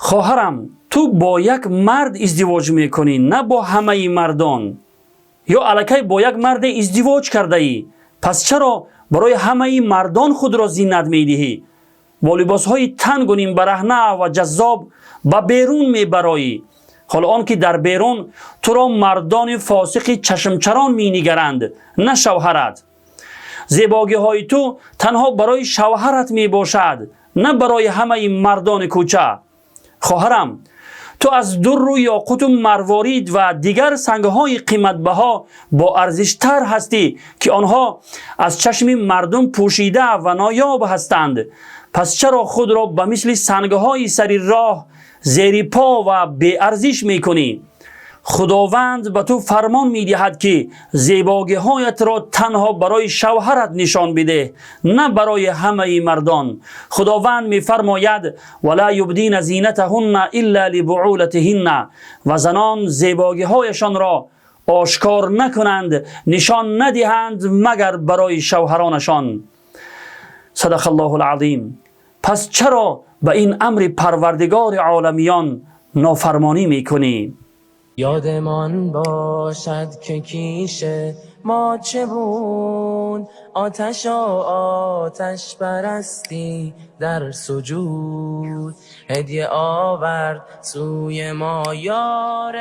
Хоҳарам, ту бо як мард издивоҷ мекунӣ, на бо ҳамаи мардон. Ё аллакай бо як марде издивоҷ кардаӣ. Пас чаро барои ҳамаи мардон худро зинат медиҳӣ? Бо либосҳои тангу нимбараҳна ва ҷаззоб ба берун мебароӣ, ҳоло он ки дар берун туро мардони фосиқи чашмчарон менигаранд, на шавҳарат. Зебогиҳои ту танҳо барои шавҳарат мебошад, на барои ҳамаи мардони кӯча. Хоҳарам, ту аз дурру ёқуту марворид ва дигар сангҳои қиматбаҳо боарзиштар ҳастӣ, ки онҳо аз чашми мардум пӯшида ва ноёб ҳастанд. Пас чаро худро ба мисли сангҳои сари роҳ зери по ва беарзиш мекунӣ? Худованд ба ту фармон медиҳад, ки зебогиҳоятро танҳо барои шавҳарат нишон бидеҳ, на барои ҳамаи мардон. Худованд мефармояд: ولا يبدين زينتهن إلا لبعولتهن. Ва занон зебогиҳояшонро ошкор накунанд, нишон надиҳанд, магар барои шавҳаронашон. صدق الله العظيم. Пас чаро ба ин амри Парвардигори оламиён нофармонӣ мекунӣ? یادمان باشد که کیش ما چه بود، آتش و آتش پرستی در سجود. هدیه آورد سوی ما یار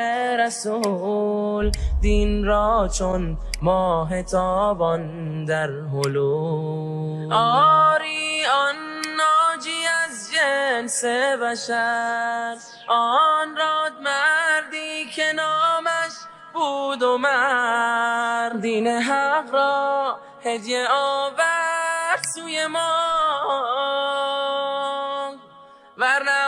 رسول، دین را چون ماه تابان در حلول. آری، آن ناجی از جنس بشر، آن راد مردی که نامش بود عمر، دین حق را هدیه آورد سوی ما، ورنه